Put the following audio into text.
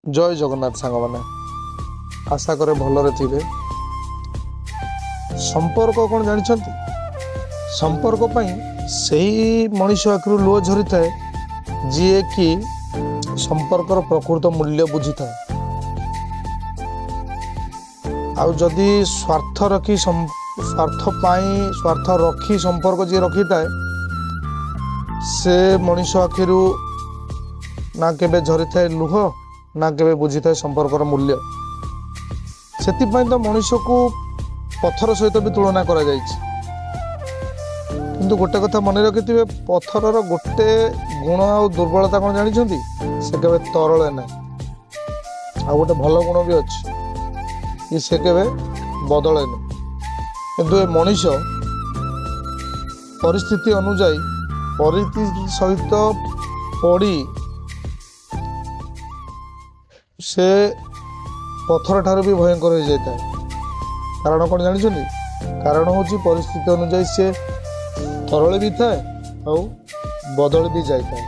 ଜୟ ଜଗନ୍ନାଥ ସାଙ୍ଗମାନେ, ଆଶା କରେ ଭଲରେ ଥିବେ। ସମ୍ପର୍କ କ'ଣ ଜାଣିଛନ୍ତି? ସମ୍ପର୍କ ପାଇଁ ସେହି ମଣିଷ ଆଖିରୁ ଲୁହ ଝରିଥାଏ ଯିଏକି ସମ୍ପର୍କର ପ୍ରକୃତ ମୂଲ୍ୟ ବୁଝିଥାଏ। ଆଉ ଯଦି ସ୍ୱାର୍ଥ ରଖି, ସ୍ୱାର୍ଥ ପାଇଁ, ସ୍ୱାର୍ଥ ରଖି ସମ୍ପର୍କ ଯିଏ ରଖିଥାଏ, ସେ ମଣିଷ ଆଖିରୁ ନା କେବେ ଝରିଥାଏ ଲୁହ, ନା କେବେ ବୁଝିଥାଏ ସମ୍ପର୍କର ମୂଲ୍ୟ। ସେଥିପାଇଁ ତ ମଣିଷକୁ ପଥର ସହିତ ବି ତୁଳନା କରାଯାଇଛି। କିନ୍ତୁ ଗୋଟେ କଥା ମନେ ରଖିଥିବେ, ପଥରର ଗୋଟେ ଗୁଣ ଆଉ ଦୁର୍ବଳତା କ'ଣ ଜାଣିଛନ୍ତି? ସେ କେବେ ତରଳେ ନାହିଁ। ଆଉ ଗୋଟେ ଭଲ ଗୁଣ ବି ଅଛି କି ସେ କେବେ ବଦଳେନି। କିନ୍ତୁ ଏ ମଣିଷ ପରିସ୍ଥିତି ଅନୁଯାୟୀ, ପରିସ୍ଥିତି ସହିତ ପଡ଼ି ସେ ପଥର ଠାରୁ ବି ଭୟଙ୍କର ହେଇଯାଇଥାଏ। କାରଣ କ'ଣ ଜାଣିଛନ୍ତି? କାରଣ ହେଉଛି ପରିସ୍ଥିତି ଅନୁଯାୟୀ ସେ ତରଳି ବି ଥାଏ ଆଉ ବଦଳି ବି ଯାଇଥାଏ।